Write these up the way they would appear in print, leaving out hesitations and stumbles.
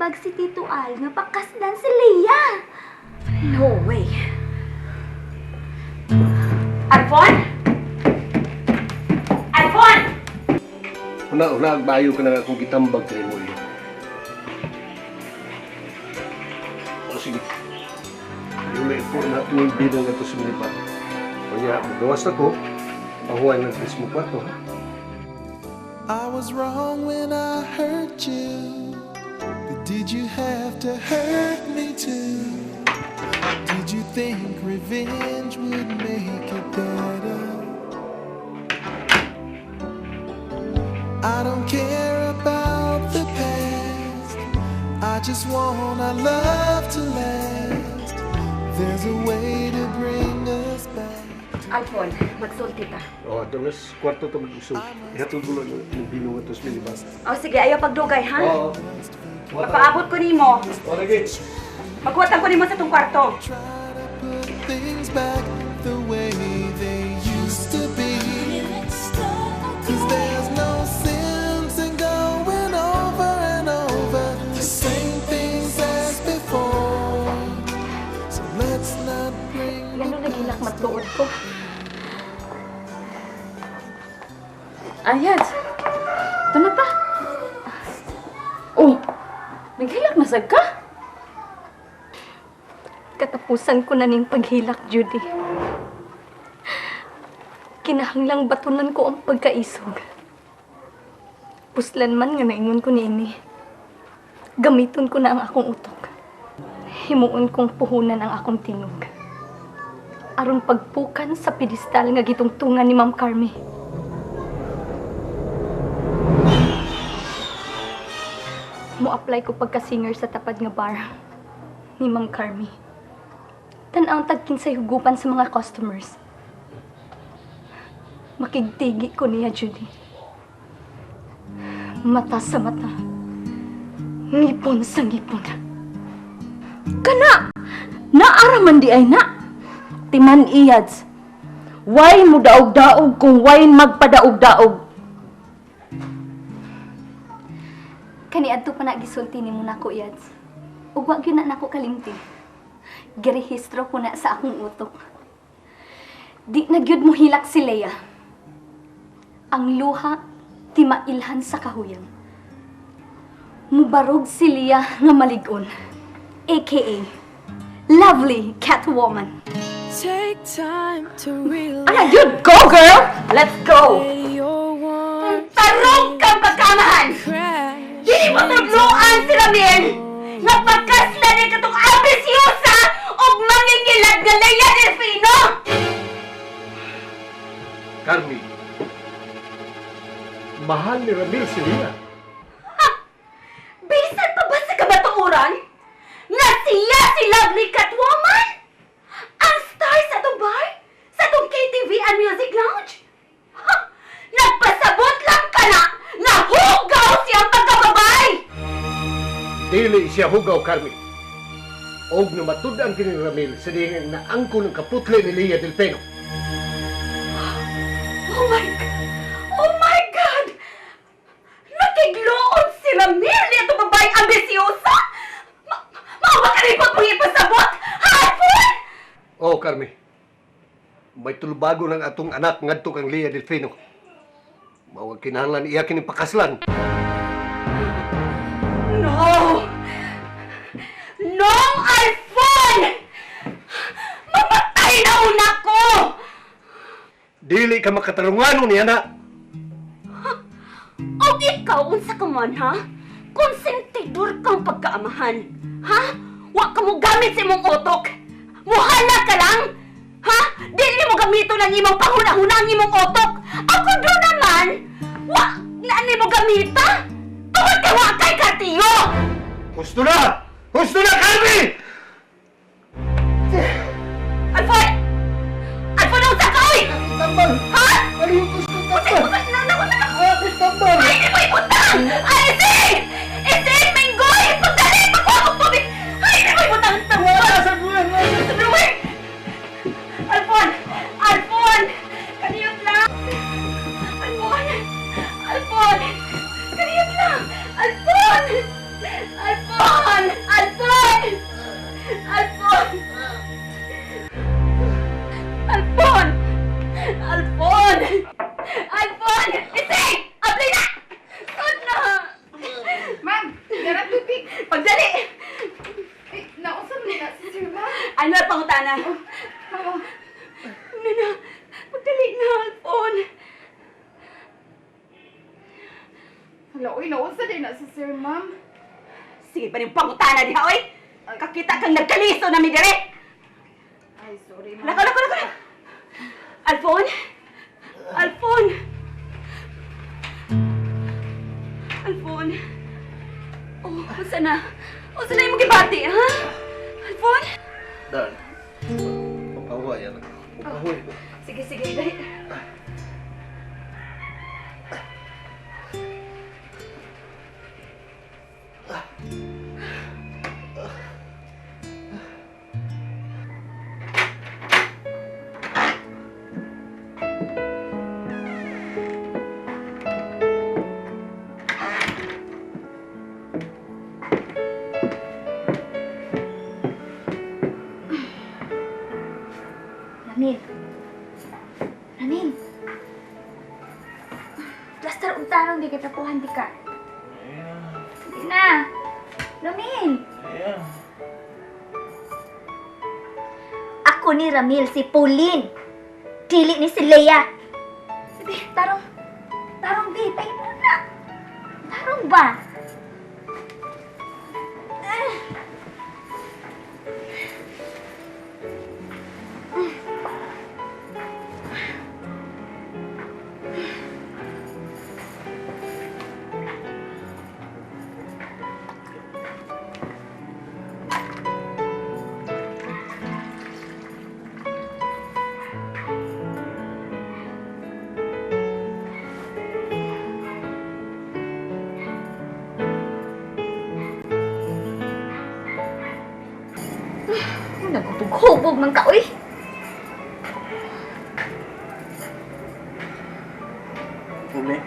Nagtambag si Tito Al nga pakaslan si Leia. No way. Alfon? Alfon! Una, una, agbayo ka na nga kung gitambag ka mo iyo. O sige. Yung may po na itong bilang ito sa minibar. Kunya, magawas na ko. Pahuway ng Chris mo kwarto, ha? I was wrong when I hurt you. But did you have to hurt me too? Did you think revenge would make it better? I don't care about the past. I just want our love to last. There's a way to bring us back. Alfon, magsulti ta. O, doon kwarto ito mag-usog. Ihatod mo lang yung binong ito sa minibar. O sige, ayaw pagdugay, ha? Oo. Papaabot ko nimo. O, lagi. Maghuwatan ko nimo sa tong kwarto. Try to put things back the way they used to be. 'Cause there's no sense in going over and over the same things as before. So let's not bring Gano naghilak matuod ko. Ayat, ito na pa. Oh, naghilak na sad ka? Katapusan ko na ning paghilak, Judy. Kinahanglang batunan ko ang pagkaisog. Puslan man nga naingon ko niini. Gamiton ko na ang akong utok. Himuon kong puhunan ang akong tinog. Aron pagpukan sa pedestal nga gitungtungan ni Ma'am Carmi. Mo-apply ko pagka-singer sa tapad nga bar ni Ma'am Carmi. Tan-ang tagkinsay hugupan sa mga customers. Makigtigi ko niya, Judy. Mata sa mata. Ngipon sa ngipon. Kana! Naaraman di ay na. Timan iyads. Why mo daog-daog kung why magpadaog-daog? Kaniadto pa na gisulti nimo nako, Yads. Ug wa gyud na nako kalimti. Girehistro ko na sa akong utok. Di na gyud mo hilak si Leia. Ang luha timailhan sa kahuyang. Mubarog si Leia nga malig-on. AKA Lovely Catwoman. Take time to realize Ana, you go, girl! Let's go! your one Tarong kang pagkamahan! crash. Dili mo tudloan si Ramil nga pagkaslan ni katong ambisyosa ug mangingilad nga Leia Delfino! Carmi, mahal ni Ramil si Lia. Bisan pa ba sa kamatuoran nga siya si Lovely Catwoman? Ang star sa atong bar? Sa atong KTV and Music Lounge? Ha! Nagpasabot lang ka na nga hugaw siyang pagkababay! Dili siya hugaw, Carmi. Og namatud-an kini ni Ramil sa dihang naangko ng kaputle ni Lia Delfino. Oh my God! Oh my God! Nakigloon si Ramil niya itong babaeng ambisyosa! Mao ba karipot mong ipasabot? Hapon! Oh, Carmi. May tulubago ng atong anak ngadto kang Lia Delfino. Mao ang kinahanglan iya kining pakaslan. No! No, Alfon! Mamatay na una ko! Dili ka makatarunganon niya na. O ikaw, unsa ka man, ha? Konsentidor kang pagkaamahan. Ha? Wa ka mo gamit sa imong utok. Muhala ka lang! Ha? Dili mo gamito ng imong panghuna-huna ang imong utok. Ako do naman, wa na nimo gamita. Tungod kay wa kay katiyo! Husto na! Husto na, Carmi! Alfon! Alfon, unsa ka, oy? Tambal! Ha? Ano yung gusto tambal? Tambal! Ay, di mo ibutang! Ay, ising! Ising, Minggoy! Pagdali! Pagkuha kong tubig! Ay, di mo ibutang! Tambal! Sa buwan! Sa drawer! Alfon! Alfon! Kaniyot lang! Alfon! Alfon! Kaniyot lang! Alfon! Alfon! Alfon! Alfon! Ising! Abli na! Sud na! Ma'am, dara tubig. Pagdali! Eh, nausa man na si Sir, ma'am. Ano ang pangutana? Oo. Ano na? Pagdali na, Alfon! Hala, uy, nausa din na si Sir, ma'am. Sige pa rin pangutana diha, oy! Kakita kang nagkaliso na mi dire! Ay, sorry, ma'am. Lakaw, lakaw, lakaw! Alfon? Alfon! Alfon? Oh, unsa na? Unsa na imong gibati, ha? Alfon? Dan, papahuway na. Papahuway ko. Sige, sige, dali. Ramil. Ramil. Plaster og tarong di kita puhan di ka. Sige na. Ramil. Ako ni Ramil, si Pauline. Dili ni si Leia. Sige, tarong. Tarong di, tayo muna. Tarong ba? Naghubog-hubog man ka, uy. Uli.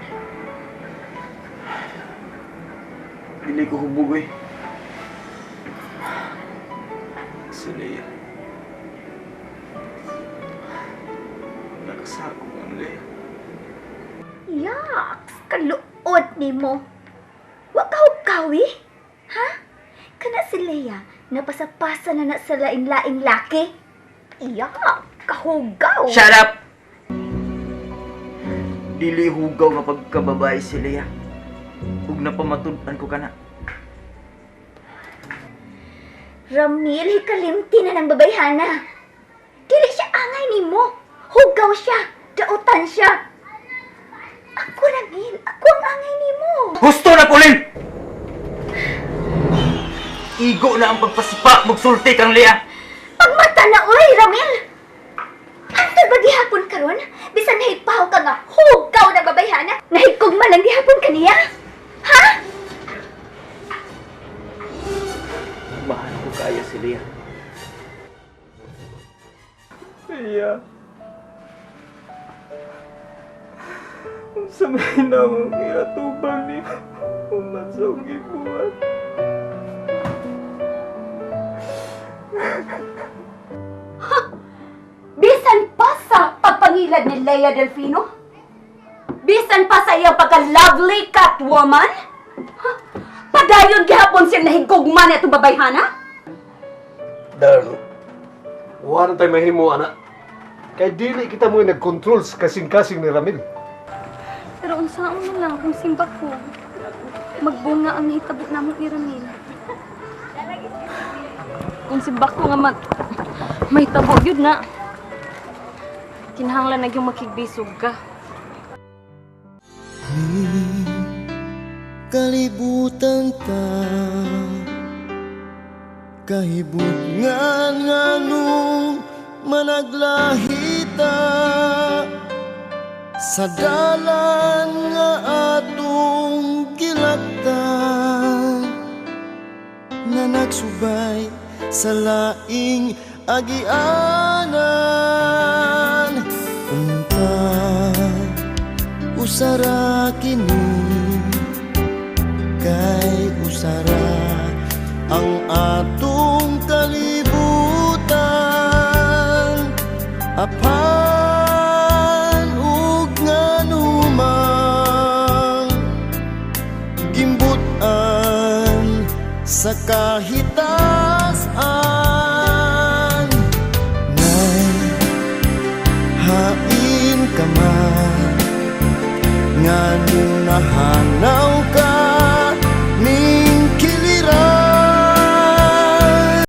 Dili ko hubog eh. Si Leia. Nakasakop ang Leia. Yaks! Kaluot ni mo! Wa ka hugawi? Ha? Kana si Leia, napasapasa na na sa laing-laing laki. Yak! Kahugaw! Shut up! Dili hugaw nga pagkababae si Leia. Ug napamatud-an ko kana. Ramil, hikalimti na ng babayhana. Dili siya angay ni mo. Hugaw siya. Dautan siya. Ako, Ramil. Ako ang angay ni mo. Husto na, Pauline! Igo na ang pagpasipa, magsulti kang Leia! Pagmata na, oy, Ramil! Antod ba gihapon karon? Bisan nahipaw ka nga hugaw na babayhana, nahigkog man lang gihapon kaniya? Ha? Mahal ko kaya si Leia. Leia. Unsa may namang iatubang ni Uman sa akong gibuhat. Bisan pa sa pagpangilad ni Leia Delfino? Bisan pa sa iyang pagka-lovely catwoman? Ha? Padayon gihapon siyang nahigugma na itong babayhana? Dan, wala tayo mahimo, anak. Kay dili kita mo nag-control sa kasing-kasing ni Ramil. Pero unsaon man lang kung simba ko, magbunga ang nahitabo namo ni Ramil. Kung simba ko nga mag mahitabo gyud na. Kinahanglan na gyud makigbisog ka. Kalibutan ta Kahibutngan nganong managlahita Sa dalan nga atong gilaktan Nga nagsubay sa laing agianan. Unta usara kini kay usara ang atong kalibutan. Apan Pagkahin